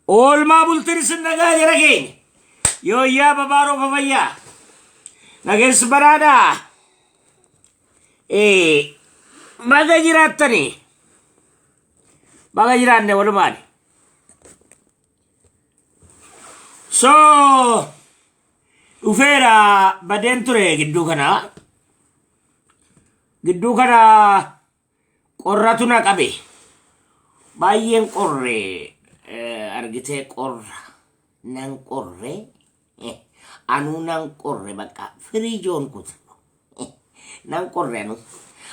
Oolmaa bultiin isin nagaa jara keenya. Yooyyaa babaaroo fafayyaa. Nageessi baraadhaa. Eh, Baga jiraattanii. Baga jiraanne walumaani. So dhufeera badeen ture gidduu kana. Gidduu kana qorratu na qabe. Baay'een qorre argitee qorra nan qorre anuu nan qorre bakka firiijoon kutu nan qorre anuu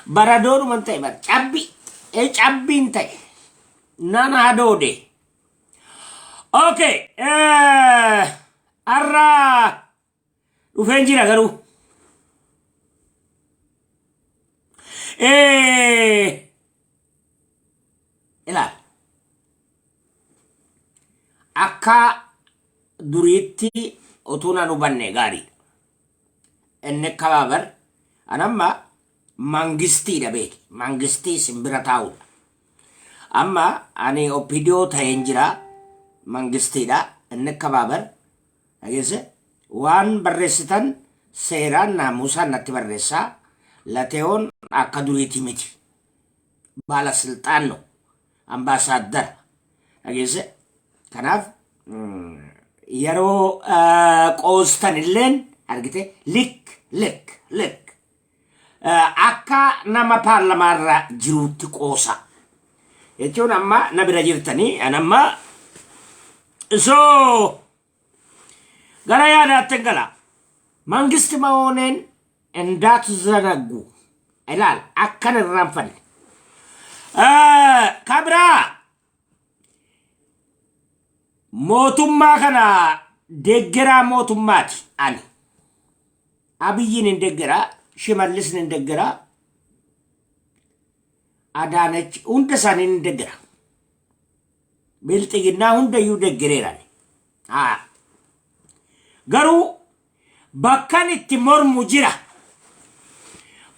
baradoonuman ta'e bara cabbi cabbiin ta'e nan hadoode. Okay, har'a dhufeen jira garuu. Ilaal. Akka duriitti utuu nan hubanne gaariidha. Inni kabaabar an amma mangistiidha beeki. Mangistii isin bira taa'udha. Amma ani OPDO ta'een jira mangistiidha. Inni kabaabar Dhageesse? Waan barreessitan seeraan naamuusaan natti barreessaa. Lateewoon akka duriiti miti. Baala silxaan no. Ambaasaaddara. Dhageesse? Kanaaf yeroo qoostan illeen argite lik lik lik akka nama paarlamaarra jiruutti qoosa. Jechuun amma na bira jirtanii an amma so gara yaadaatti gala. Mangisti mahooneen እንዳትዘነጉ ilaal akkan irraanfanne. Ka biraa mootummaa kana deeggaraa mootummaati ani. Abiyyiin hin deeggaraa, Shimallisni hin deeggaraa, Adaanech hunda isaanii hin deeggara. Bilxiginnaa hundayyuu deeggareera ani. Haa. Garuu bakkan itti mormu jira.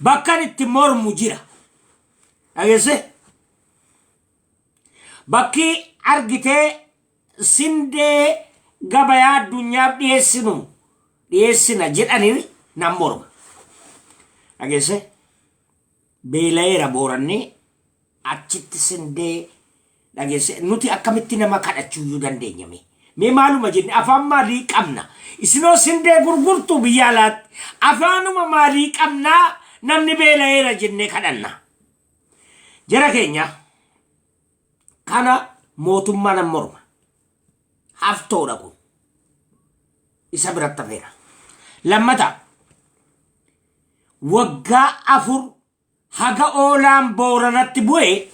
Bakkan itti mormu jira. Dhageesse? Bakki argitee sindee gabayaa addunyaaf dhiyeessinu dhiyeessina jedhanii nan morma. Dhageesse? Beela'eera Booranni achitti sindee dhageesse nuti akkamitti nama kadhachuuyyuu dandeenya mee? Mee maaluma jenne afaan maalii qabna? Isinoo sindee gurgurtu biyya alaatti afaanuma maalii qabnaa namni beela'eera jennee kadhanna. Jara keenya kana mootummaa nan morma. Haftoodha kun. Isa biratti hafeera. Lammata waggaa 4 haga oolaan Booranatti bu'e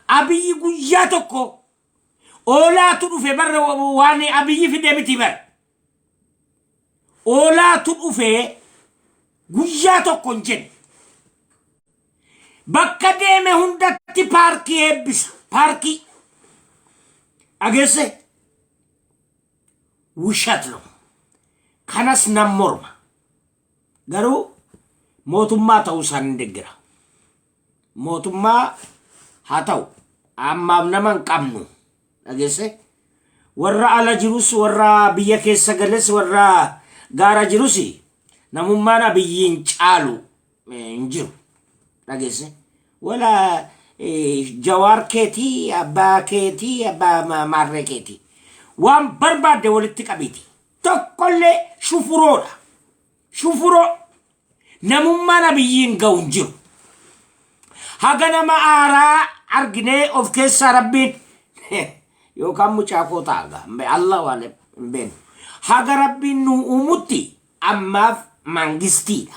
Abiyyi guyyaa tokko oolaatu dhufe barra waan Abiyyi fide miti bar. Oolaatu dhufe guyyaa tokko hin jenne. Bakka deeme hundatti paarkii eebbisa. Paarkii. Dhageesse? Wushat ነው. Kanas nan morma. Garuu mootummaa ta'uu isaan hin deggera. Mootummaa haa ta'u ammaaf nama hin qabnu. Dhageesse? Warra ala jirus warra biyya keessa gales warra gaara jirus namummaan Abiyyiin caalu hin jiru. Dhageesse? Wala Jawaar keetii, abbaa keetii, abbaa maarree keetii. Waan barbaadde walitti qabiiti. Tokkollee shufuroodha. Shufuroo. Namummaan Abiyyiin ga'u hin jiru. Haga nama aaraa arginee of keessaa Rabbiin yookaan mucaa koo ta'a gaa Allah waan hin beeknu. Haga Rabbiin nu uumutti ammaaf mangistiidha.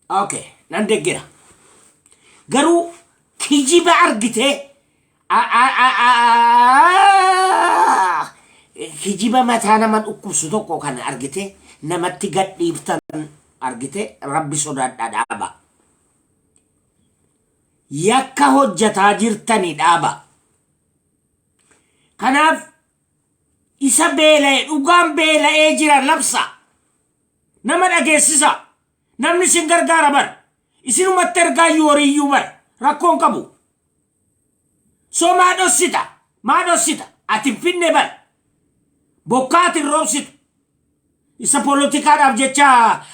Okay, nan deggera. Garuu kijiba argitee kijiba mataa nama dhukkubsu tokko kan argite namatti gadhiiftan argite Rabbi sodaadhaa dhaaba. Yakka hojjataa jirtani dhaaba. Kanaaf isa beela'e dhugaan beela'ee jira labsa. Nama dhageessisa. Namni isin gargaara bar. Isinumatti ergaayyuu horiiyyuu bar. Rakkoon qabu. So maa dhossita? Maa dhossita? Ati hin finne bar. Bokkaa ati hin roobsitu. Isa poolotikaadhaaf jecha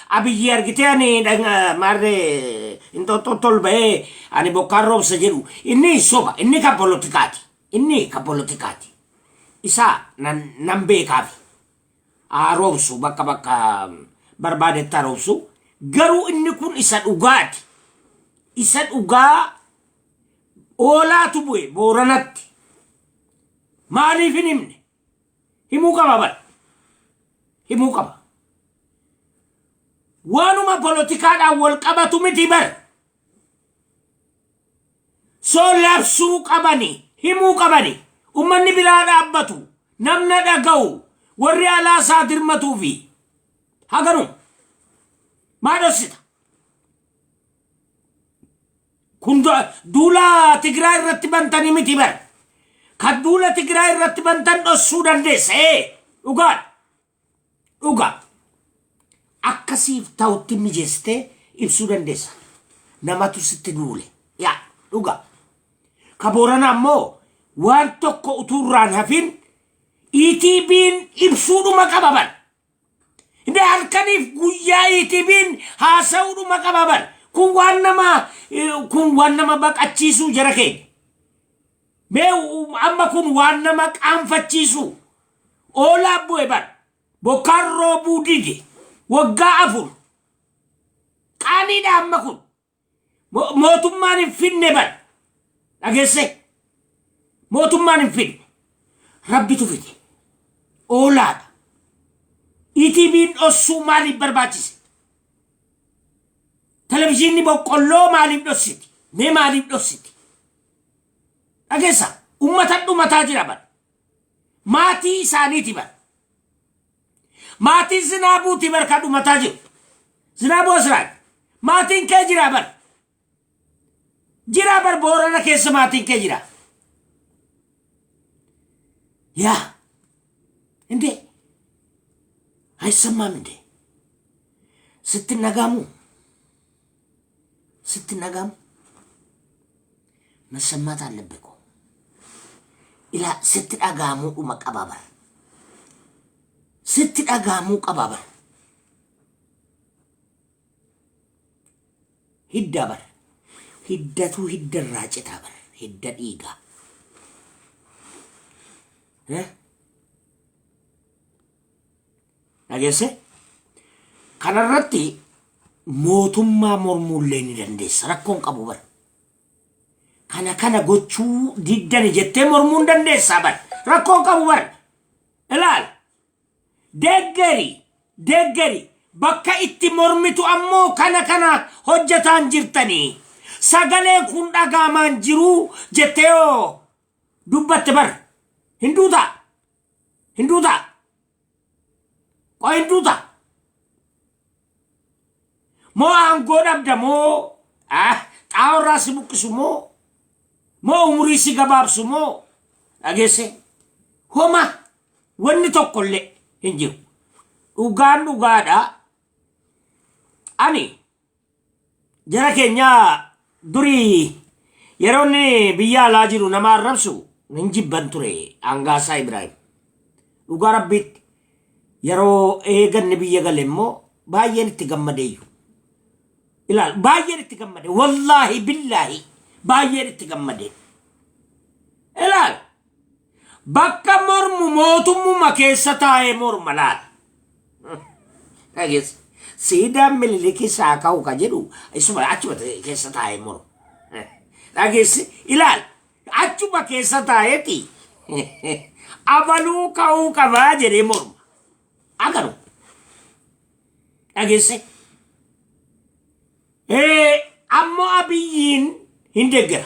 Abiyyi argitee ani maarree Inxooxxootti ol ba'ee ani bokkaan roobsa jedhu inni soba, inni kan poolotikaati. Inni kan poolotikaati. Isa nan beekaafi. Haa roobsu, bakka bakka barbaadetti haa roobsu. Garuu inni kun isa dhugaati. Isa dhugaa oolaatu bu'e Booranatti. Maaliif hin himne? Himuu qaba bara. Himuu qaba. Waanuma poolotikaadhaan wal qabatu miti bara. So labsuu qabani, himuu qabani. Ummanni biraa dhaabbatu, namna dhaga'u, warri alaa isaa dirmatuufi. Haganuu. Maa dhossita? Kun duula Tigraay irratti bantanii miti bara. Kan duula Tigraay irratti bantan dhossuu dandeessa. Ee, dhugaadha. Dhugaa. Akkasiif ta'utti mijeessitee ibsuu dandeessa. Namatu sitti duule. Yaa, dhugaa. Ka Booranaa immoo waan tokko utuu irraan hafin ETB'n ibsuudhuma qaba bara. Inni halkaniif guyyaa ETB'n haasa'uudhuma qaba bara. Kun waan nama baqachiisuu jara keenya. Mee amma kun waan nama qaanfachiisu. Oolaa bu'e bara. Bokkaan roobuu dide. Waggaa 4. Qaaniidha amma kun. Mootummaan hin finne bara. Dhageesse? Mootummaan hin finne. Rabbitu fide. Oolaadha. ETV'n dhossuu maaliif barbaachise? Televizyiinni boqqolloo maaliif dhossiti? Mee maaliif dhossiti? Dhageessa? Uummata dhumataa jira bara. Maatii isaaniiti bara. Maatiin Zinaabuuti bar kan dhumataa jiru. Zinaabuu Asiraat. Maatiin kee jira bar. Jira bar, Boorana keessa maatiin kee jira. Yaa. እንዴ አይሰማም እንዴ? ስትነጋሙ ስትነጋሙ መሰማት አለብህ እኮ። Ilaa, sitti dhaga'amuudhuma qaba bar. Sitti dhaga'amuu qaba bar. Hidda bar. Hiddatu hidda irraa citaa bar. Hidda dhiigaa. Eh? Dhageesse? Kanarratti mootummaa mormuullee ni dandeessa. Rakkoon qabu bar. Kana kana gochuu diddani jettee mormuu hin dandeessaa bar. Rakkoon qabu bar. Ilaal. Deeggari. Deeggari. Bakka itti mormitu ammoo kana kana hojjetaan jirtanii. Sagaleen kun dhagaamaan jiruu jettee yoo dubbatte bar. Hin duutaa. Hin duutaa. Qoy, hin duutaa. Moo aangoo dhabda, moo xaa'oo si buqqisu, moo umurii si gabaabsu, moo dhageesse homa wanni tokkollee hin jiru. Dhugaan dhugaadha. Ani jara keenya durii yeroo inni biyya alaa jiru nama arrabsu hin jibban ture Hangaasaa Ibraahim. Dhugaa Rabbiitti yeroo eeganni biyya gale immoo baay'een itti gammadeeyyu. Ilaal, baay'een itti gammade, wallaahi billaahi baay'een itti gammade. Ilaal, bakka mormu mootummuma keessa taa'ee morma laal. Dhageessa. Siidaan Minilikii isaa ka'u ka jedhu isuma achuma keessa taa'ee morma. Dhageessi, ilaal, achuma keessa taa'eeti abaluu ka'uu qabaa jedhee morma. Agaru. Dhageesse. Ammoo Abiyyiin hin deeggara.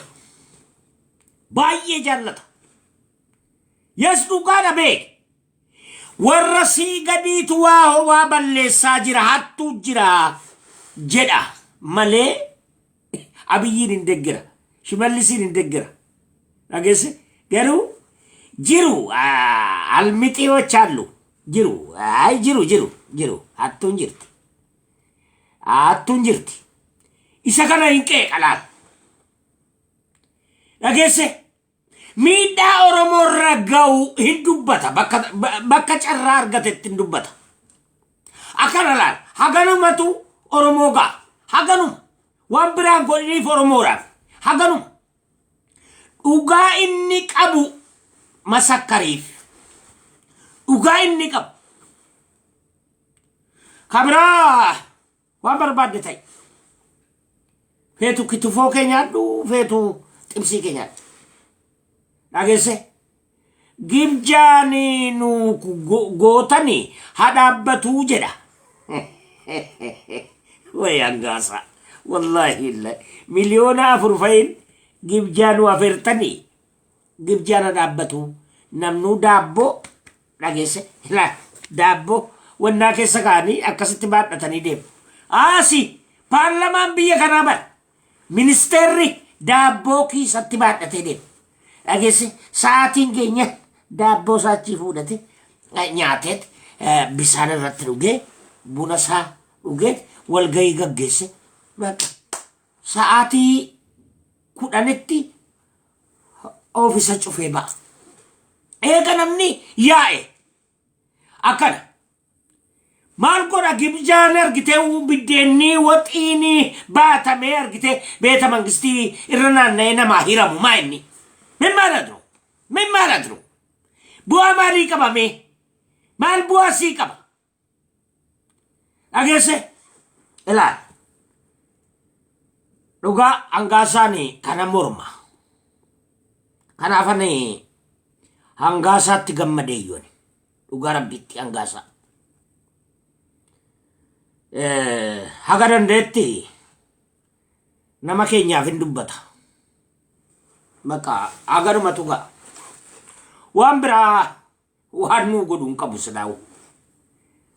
Baay'ee jaallata. Yes, dhugaadha beek. Warra sii gadiitu waa balleessaa jira, hattuu jira jedha malee Abiyyiin hin deeggara. Shimallisiin hin deeggara. Dhageesse, garuu jiru almixiiwoች አሉ, jiru, ay, jiru, jiru, jiru, hattuun jirti. Hattuun jirti. Isa kana hin qeeqa laal. Dhageesse, miidhaa Oromoo irra ga'u hin dubbata, bakka carraa argatetti hin dubbata. Akkana laal, haganumatu Oromoo ga'a. Haganuma waan biraan godhiniif Oromoodhaaf haganuma dhugaa inni qabu masakkariif, dhugaa inni qabu kabiraa waan barbaadde ta'e, feetu kitufoo kee nyaadhu, feetu xibsii kee nyaadhu. Dhageesse, gibjaan nu gootani haa dhaabbatuu jedha. Way hangaasa, wallaahi 4 miliyoona fayin gibjaa nu afeertanii, gibjaan haa dhaabbatu. Namnuu daabboo, dhageesse laa, daabboo wannaa keessa kaa'anii akkasitti baadhatanii deemu. Aasi paarlamaan biyya kanaa bara ministeerri daabboo kiisatti baadhatee deema. Dhageesse, sa'aatiin keenya daabboo isaa achii fuudhate nyaateet, bisaan irratti dhugee, buna isaa dhugee, walgahii gaggeesse. Bakka sa'aatii 10tti oofisa cufee ba'a. Eega namni yaa'e akkana maal godha? Gibjaan argitee, biddeenni waxiin baatamee argitee beeta mangistii irra naanna'ee namaa hiramu maa inni? Min maal adru? Min maal adru? Bu'aa maalii qabame? Maal bu'aa sii qaba? Dhageesse, ilaal, dhugaa hangaasaani kana morma. Kanaaf ani hangaasaatti gammadeeyyoon, dhugaa rabbitti hangaasaa. Haga dandeetti nama keenyaaf hin dubbata. Maqaa haganumatu ga'a. Waan biraa waan nuu godhu hin qabu silaa'u.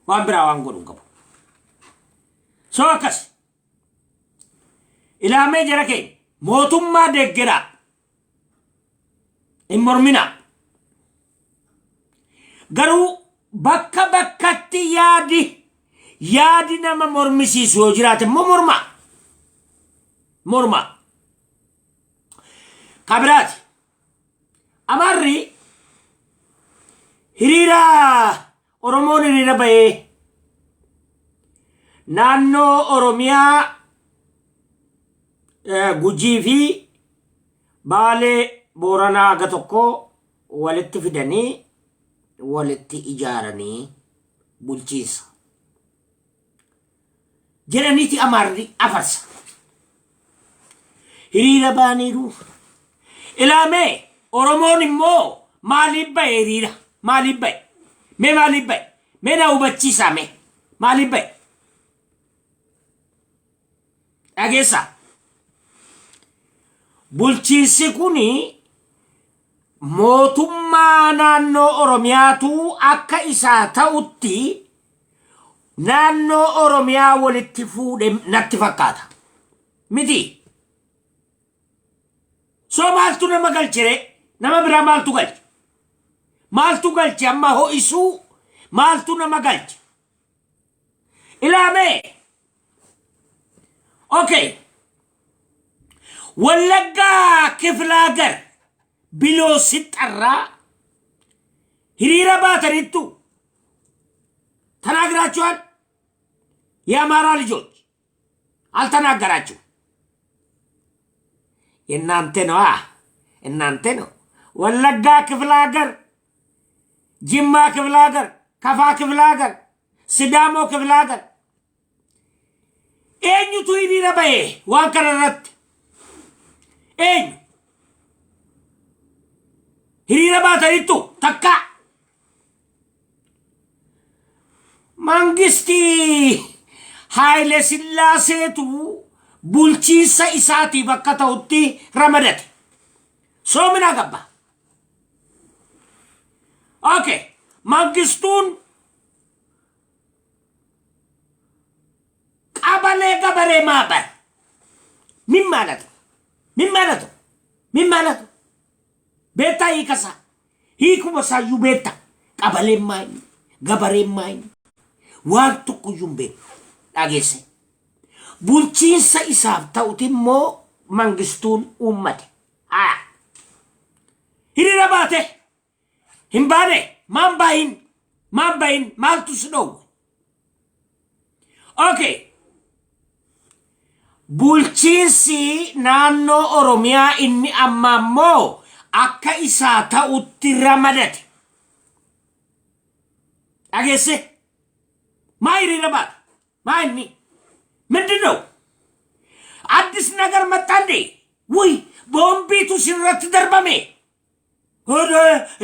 Waan biraa waan godhu hin qabu. So akkas. Ilaamee jara keenya, mootummaa deeggeraa. Hin morminaa. Garuu bakka bakkatti yaadi nama mormisiisu yoo jiraate immoo mormaa. Mormaa. Kabiraati. Amaarri hiriira Oromoon hiriira bahee naannoo Oromiyaa Gujii fi Baalee, Booranaa aga tokko walitti fidanii walitti ijaaranii bulchiinsa jedhaniiti Amaarri afarsa. Hiriira baaniiru. Ilaamee, Oromoon immoo maaliif bahe hiriira? Maaliif bahe? Mee maaliif bahe? Mee na hubachiisaa, mee maaliif bahe? Dhageessaa. Bulchiinsi kuni mootummaa naannoo Oromiyaatu akka isaa ta'utti naannoo Oromiyaa walitti fuudhe natti fakkaata. Miti. So maaltu nama galchere? Nama biraa maaltu galche? Maaltu galche amma ho'isuu? Maaltu nama galche? Ilaamee. Okay. ወለጋ ክፍለ ሀገር ብሎ ሲጠራ hiriira baataniittu ተናግራችኋል? የአማራ ልጆች አልተናገራችሁ። የእናንተ ነዋ፣ እናንተ ነው። ወለጋ ክፍለ ሀገር፣ ጅማ ክፍለ ሀገር፣ ከፋ ክፍለ ሀገር፣ ሲዳሞ ክፍለ ሀገር eenyutu hiriira bahe waan kana irratti? Eenyu hiriira baataniittu? Takka mangistii Haayile Sillaaseetu bulchiinsa isaatiif akka ta'utti ramadate. Soomina gabba. Okay. Mangistuun ቀበሌ ገበሬ ማህበር ምን ማለት ነው? ምን ማለት ነው? ምን ማለት ነው? Beektaa hiikasaa, hiikuma isaayyuu beektaa? Qabaleen maayini, gabareen maayini, waan tokkoyyuu hin beeku. Dhageesse, bulchiinsa isaaf ta'uti immoo mangistuun uummate. Haa. Hiriira baate hin baane, maan baayin, maan bayin, maaltu si dhoowwe? Okay. Bulchiinsi naannoo Oromiyaa inni amma ammoo akka isaa ta'utti ramadate. Dhageesse? Maa hiriira baata? Maa inni? ምንድን ነው? አዲስ ነገር መጣ እንዴ? ውይ ቦምቢቱ sirratti darbame.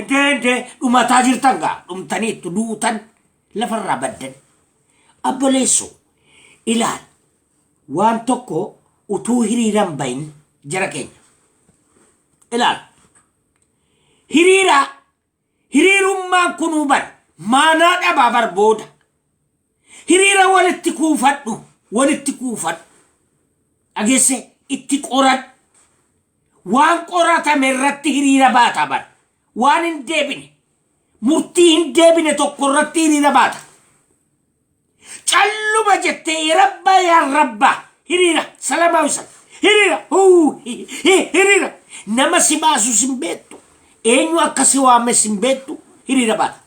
እንደ እንደ dhumataa jirtan gaa, dhumtaniittu, duutan, lafarraa baddan. Obboleessoo, ilaal, waan tokko utuu hiriiran bahin, jara keenya. Ilaal. Hiriira hiriirummaan kunuu bar maanaa dhabaa bar booda. Hiriira walitti kuufadhu, walitti kuufadhu. Dhageesse, itti qoradhu. Waan qoratame irratti hiriira baata bar. Waan hin deebine, murtii hin deebine tokko irratti hiriira baata. Calluma jettee rabba yaa rabba hiriira ሰላማዊ ሰልፍ hiriira huu hiriira, nama si baasus hin beektu, eenyu akka si waames hin beektu, hiriira baata.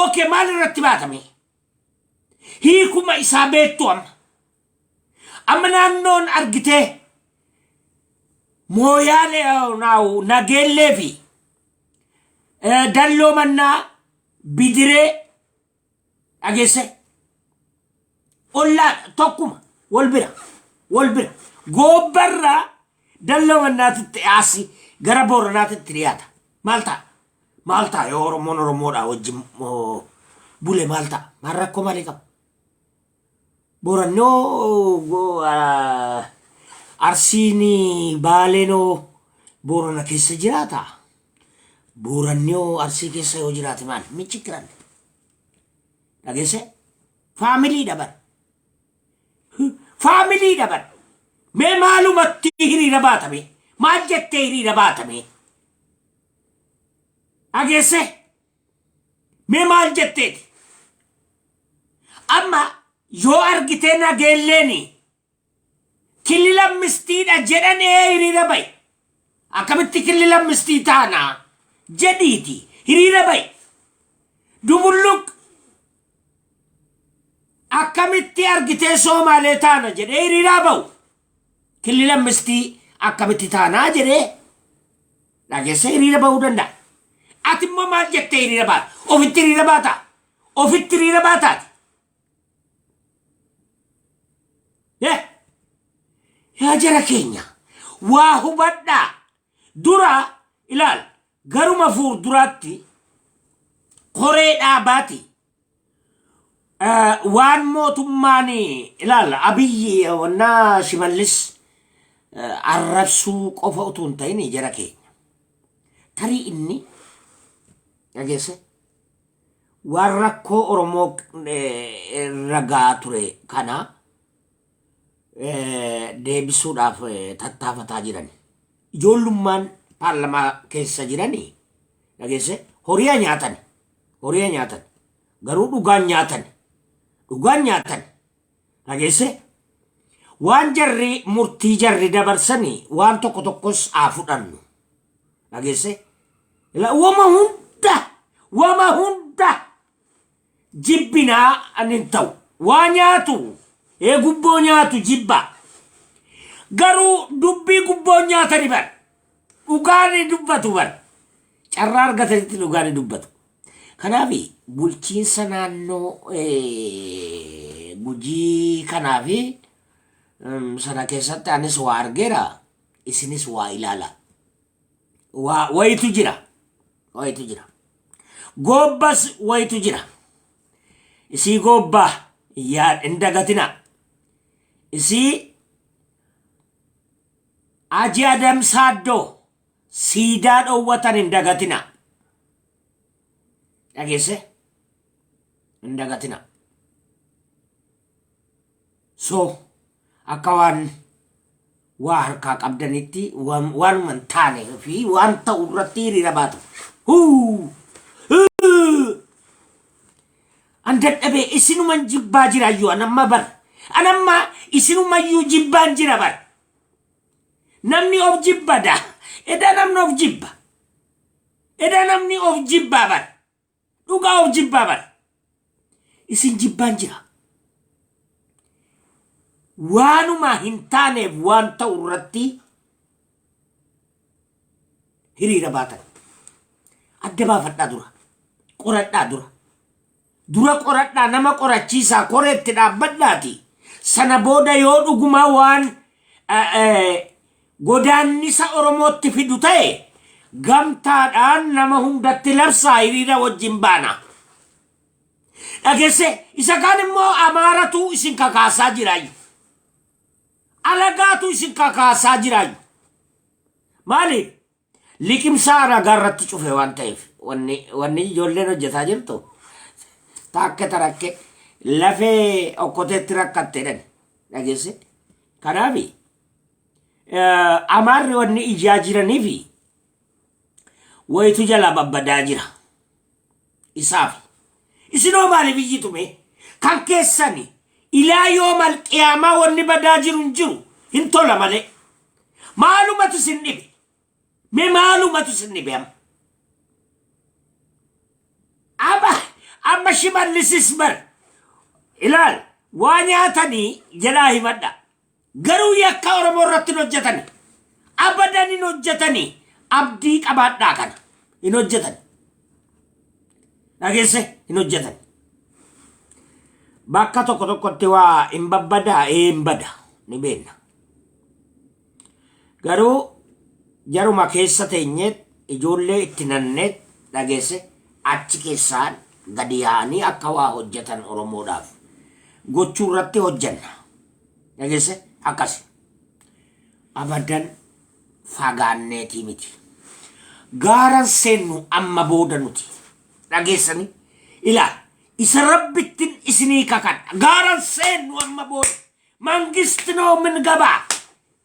Okay, maal irratti baatame? Hiikuma isaa beektu amma. Amma naannoon argitee Mooyaalee naawu Nageellee fi Dalloo Mannaa Bidiree, dhageesse, ollaa tokkuma, wal bira wal bira. Goobbarraa Dalloo Mannaatitti asi gara Booranaatitti dhiyaata. Maal ta'a? Maal ta'a yoo Oromoon Oromoodhaa wajjin bule, maal ta'a? Maal rakkoo maalii qaba? Boorannoo, Arsiin, Baaleenoo Boorana keessa jiraata. Boorannoo Arsii keessa yoo jiraate maal? Michikiran. Dhageesse? Family dhaban. Family dhaban. Mee maalumatti hiriira baatame? Maal jettee hiriira baatame? Dhageesse? Mee maal jetteeti? Amma yoo argitee Nageelleeni kilila mistiidha jedhan, ee, hiriira ba'i. Akkamitti kilila mistii taanaa jedhiiti hiriira ba'i. Dubulluq akkamitti argitee Soomaalee taana jedhee hiriiraa ba'u. Kilila mistii akkamitti taanaa jedhee, dhageessa, hiriira ba'uu danda'a. Ati immoo maal jettee hiriira baata? Ofitti hiriira baataa? Ofitti hiriira baataati? Yaa jara keenya, waa hubadhaa. Dura ilaal, garuma fuulduraatti koree dhaabaati. Waan mootummaan, ilaal, Abiyyi wannaa Shimallis arrabsuu qofa utuu hin ta'in, jara keenya. Tarii inni, dhageesse, waan rakkoo Oromoo irra gahaa ture kana deebisuudhaaf tattaafataa jiran. Ijoollummaan paarlamaa keessa jirani, dhageesse, horiyaa nyaatan, horiyaa nyaatan, garuu dhugaan nyaatan, dhugaan nyaatan. Dhageesse, waan jarri murtii jarri dabarsani waan tokko tokkos haa fudhannu. Dhageesse, wama hunda, wama hunda jibbinaa ani hin ta'u. Waa nyaatu, ee, gubboo nyaatu jibba, garuu dubbii gubboo nyaatani bar dhugaa ni dubbatu bar, carraa argatanitti dhugaa ni dubbatu. Kanaaf bulchiinsa naannoo Gujii kanaafi sana keessatti anis waa argeera, isinis waa ilaala. Waa wayitu jira, wayitu jira. Goobbas wayitu jira. Isii goobbaa yaa hin dagatina. Isii Aji Adam Saaddoo siidaa dhoowwatan hin dagatina. Dhageesse? Hin dagatina. So akka waan waa harkaa qabdanitti waanuma hin taane fi waan ta'u irratti hiriira baatu. Huu! Huu! An dadhabee isinuman jibbaa jira iyyuu an amma bar. An amma isinumayyuu jibbaan jira bar. Namni of jibbada. Eda namni of jibba. Eda namni of jibbaa bar. Dhugaa of jibbaa bar. Isin jibbaan jira. Waanuma hin taaneef waan ta'u irratti hiriira baatan. Adda baafadhaa dura. Qoradhaa dura. Dura qoradhaa, nama qorachiisaa, koreetti dhaabbadhaati. Sana booda yoo dhugumaa waan godaannisa Oromootti fidu ta'e, gamtaadhaan nama hundatti labsaa, hiriira wajjin baana. Dhageesse, isa kaan immoo Amaaratu isin kakaasaa jiraayu. Alagaatu isin kakaasaa jiraayu. Maaliif? Liqimsaa alagaa irratti cufe waan ta'eef, wanni ijoolleen hojjetaa jirtu taakka tarakke lafee okkoteetti rakkatte jedhan, dhageesse. Kanaaf Amaarri wanni ijaa jiraniifi wayitu jalaa babbadaa jira isaaf. Isinoo maaliif iyyitu mee? Kan keessani ilaa yoo malqiyaamaa wanni badaa jiru hin jiru, hin tola malee. Maalumatu isin dhibe? Mee maalumatu isin dhibe amma? Amma Shimallisis bar ilaal, waa nyaatanii jedhaa himadha. Garuu yakka Oromoo irratti hin hojjetani. Abadan hin hojjetani. Abdii qabaadhaa, kana hin hojjetani. Dhageesse, hin hojjetani. Bakka tokko tokkotti waa hin babbadaa, ee, hin bada, ni beekna. Garuu jaruma keessa teenyeet ijoollee itti nanneet, dhageesse, achi keessaan gadi yaa'anii akka waa hojjetan Oromoodhaaf gochuu irratti hojjenna. Dhageesse, akkasi. Abadan fagaanneetii miti. Gaaran seennu amma booda nuti. Dhageessanii, ilaa, isa Rabbittin isinii kakadha. Gaaran seennu amma booda. መንግስት ነው የምንገባ።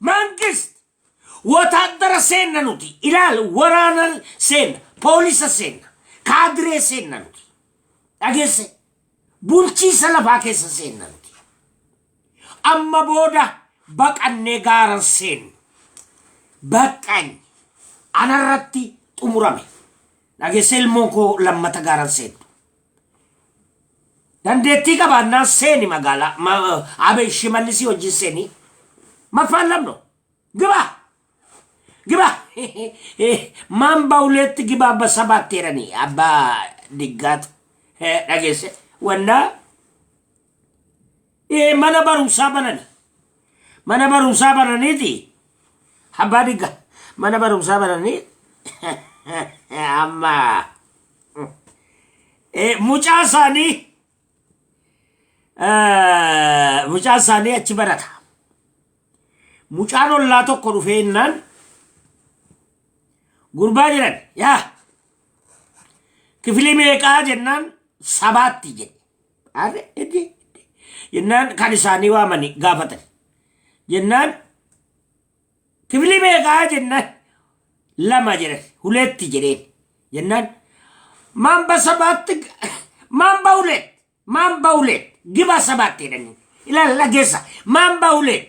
መንግስት ወታደረ seenna nuti. Ilaal, waraana seenna, poolisa seenna, kaadiree seenna nuti. Dhageesse, bulchiisa lafaa keessa seenna nuti. Amma booda baqannee gaaran seennu. Baqqany anarratti xumurame. Dhageesse, ilmoon koo lammata gaaran seentu. Dandeettii qabaannaan seeni magaalaa Abe Shimallisii wajjin seeni. Maffaallam ነው። ግባ ግባ ማን በሁለት ግባ በሰባት jedhani abbaa diggaatu. Dhageesse, wannaa mana barumsaa banani, mana barumsaa bananiiti, abbaa digga mana barumsaa bananii. Amma mucaa isaanii achi barata. Mucaan ollaa tokko dhufee innaan, gurbaa jedhan, yaa kifilii meeqaa jennaan, sabaatti jedhe. Arre iddi jennaan, kan isaanii waamani gaafatan jennaan, kifilii meeqaa jennaan, lama jedhan, huleetti jedheen jennaan, maan በሰባት ማን በሁለት ማን በሁለት ግባ ሰባት jedhanii. Ilaala, dhageessa, maan በሁለት,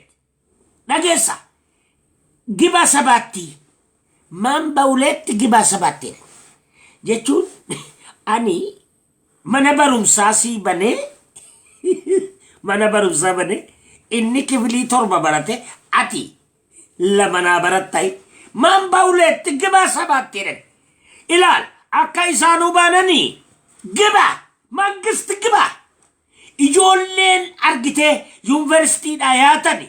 dhageessa, ግባ ሰባatti, maan በሁለት ግባ ሰባት jedhan jechuun, ani mana barumsaa sii banee, mana barumsaa banee, inni kifilii 7 barate, ati lama naa barattai, maan በሁለት ግባ ሰባት jedhan. Ilaal, akka isaanuu baananii ግባ መንግስት ግባ. Ijoolleen argitee yuunivarsiitiidhaa yaatani,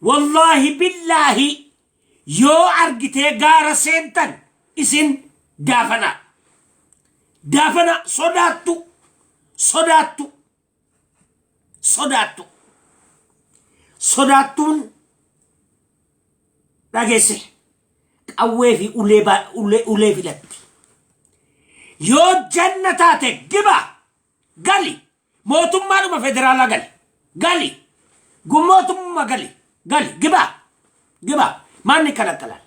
wallaahi billaahi, yoo argitee gaara seentan isin daafana daafana. Sodaattu, sodaattu, sodaattu, sodaattuun, dhageesse, qawwee fi ulee ulee filatti. Yoo janna taate ግባ gali, mootummaadhuma federaalaa gali, gali, mootummaa gali, gali, ግባ ግባ. Maanni kalaqqalaan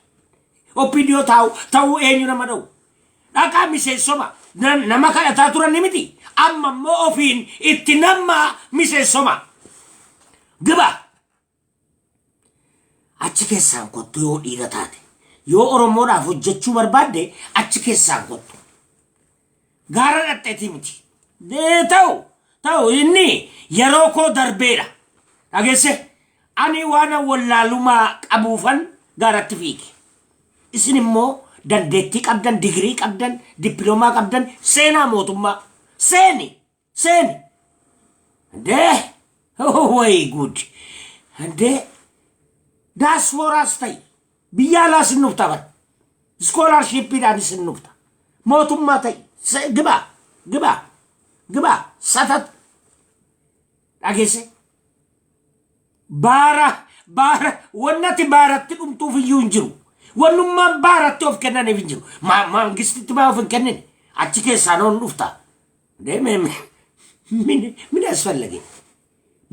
OPDO taa'u ta'uu eenyu nama dha'u? Dhaqaa miseensoma. Nama kadhataa turan ni miti, amma immoo ofiin itti nama miseensoma, ግባ. Achi keessaan kottu yoo dhiira taate. Yoo Oromoodhaaf hojjechuu barbaadde, achi keessaan kottu. Gaara dhaqxeetii miti. Ta'u ta'u, inni yeroo koo darbeera. Dhageesse, ani waan wallaalumaa qabuufan gaaratti fiige. Isin immoo dandeettii qabdan, digirii qabdan, dippiloomaa qabdan, seenaa mootummaa. Seeni, seeni. እንዴ ወይ ጉድ! እንዴ daaspooraas ta'i, biyya alaas hin dhufta bara. Scholarshipiidhaanis hin dhufta. Mootummaa ta'i, ግባ ግባ ግባ satat dhageesse. Baara baara, wannati baaratti dhumtuuf iyyuu hin jiru. Wannummaan baaratti of kennaniif hin jiru. Mangistitti maa of hin kennine? Achi keessaa noon dhufta. Deemee min asfallage?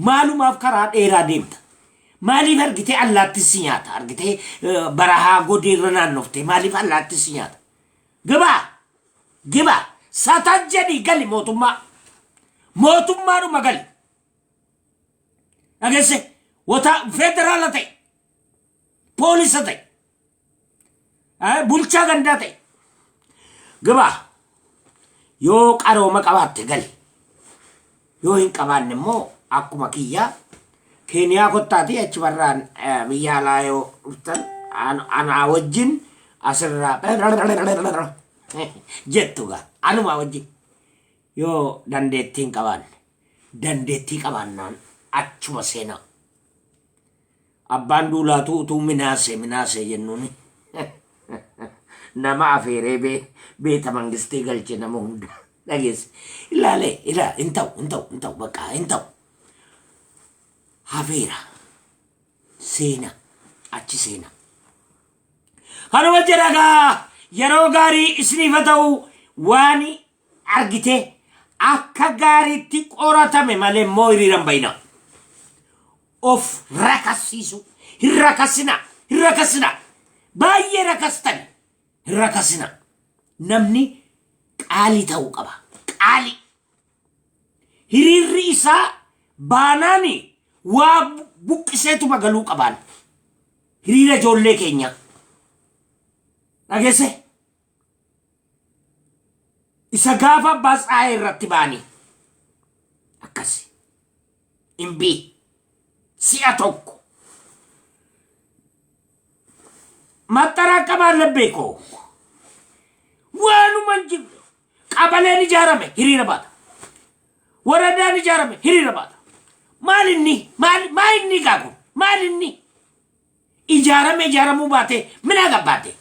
Maalumaaf karaa dheeraa deemta? Maaliif argitee allaattis si nyaata? Argitee barahaa godeerra naannoftee maaliif allaattis si nyaata? ግባ ግባ satan jedhii gali mootummaa. Mootummaadhuma gali. Dhageesse, wata federaala ta'e, poolisa ta'e, bulchaa gandaa ta'e. ግባ. Yoo qarooma qabaatte gali. Yoo hin qabaanne immoo akkuma kiyyaa Keeniyaa kottaati, achi barraan biyya alaa yoo dhuftan anaa wajjin asirraa jettu gaa anuma wajjin, yoo dandeettii hin qabaanne. Dandeettii qabaannaan achuma seenaa. Abbaan duulaatu utuu minaasee minaasee jennuuni nama afeeree beeta mangistii galche nama hunda dhageesse. Ilaalee ilaa, hin ta'u, hin ta'u, hin ta'u, bakka hin ta'u. Hafeera, seena, achi seena. Kanuma jedhagaa, yeroo gaarii isiniif haa ta'u. Waan argite akka gaariitti qoratame malee immoo hiriiran bayina. Of rakasiisu hin rakasina, hin rakasina, baay'ee rakastan, hin rakasina. Namni qaalii ta'uu qaba. Qaalii. Hiriirri isaa baanaani waa buqqiseetuma galuu qabaan. Hiriira ijoollee keenya. Dhageesse? Isa gaafa abbaa tsaayee irratti ba'anii. Akkasi. Imbii. Si'a tokko. Maxxaraa beekoo. Waanuma hin jirre. Qabaleen ijaarame hiriira baata. Waradaan ijaarame hiriira baata. Maal inni? Maal maal inni gaaku? Maal inni? Ijaarame ijaaramuu baate mina gabbaate.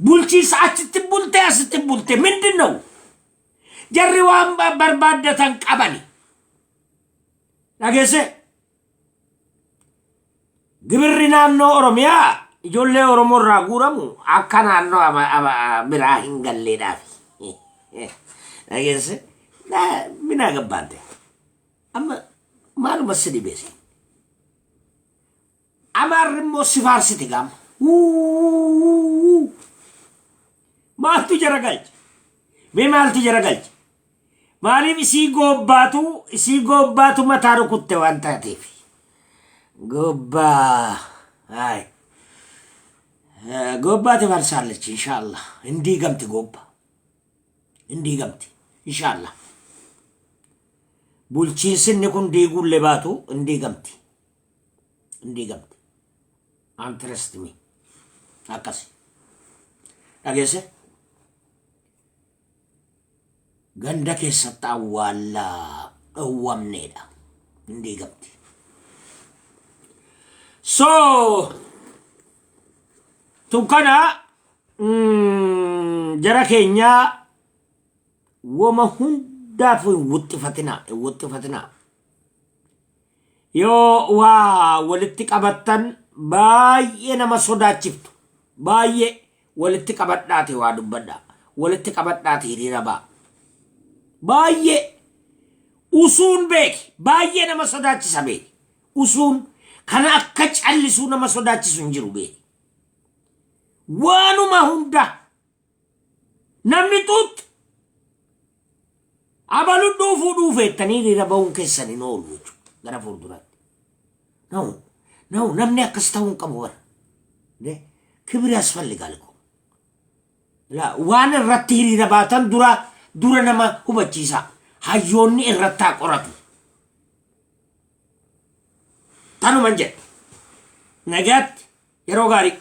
Bulchiisa achitti bultee asitti bultee ምንድን ነው? Jarri waan barbaaddatan qabani. Dhageesse? Gibirri naannoo Oromiyaa ijoollee Oromoo irraa guuramu akka naannoo biraa hin galleedhaaf. Dhageesse? Mina gabbaante. Amma maaluma si dhibeesse? Amaarri immoo si faarsiti gaama. Maaltu jara galche? Mee maaltu jara galche? Maaliif isii goobbaatu mataa rukutte waan taateef? Goobbaa. Hayi. Goobbaati farsaallechi inshaallah. Hin diigamti goobba. Hin diigamti inshaallah. Bulchiinsi inni kun diiguullee baatu hin diigamti. Hin diigamti. And trust me. Akkasi. Dhageesse? Ganda keessatti awwaallaa dhowwamneedha. Hin diigamti. So, tun kana jara keenyaa wama hundaaf hin wuxxifatinaa, hin wuxxifatinaa. Yoo waa walitti qabattan baay'ee nama sodaachiftu. Baay'ee walitti qabadhaati waa dubbadhaa. Walitti qabadhaati hiriira ba'a. Baay'ee usuun beeki, baay'ee nama sodaachisa beeki. Usuun kana akka callisuu nama sodaachisu hin jiru beeki. Waanuma hunda namni xuuxu abalu dhuufuu dhuufeettanii hiriira ba'uun keessan hin oolu jechuudha gara fuulduraatti. No, No, namni akkas ta'uu hin qabu bara. ክብር ያስፈልጋል እኮ. Waan irratti hiriira baatan dura dura nama hubachiisa. Hayyoonni irratti haa qoratu. Tanuman jedhe. Nagaatti, yeroo gaarii.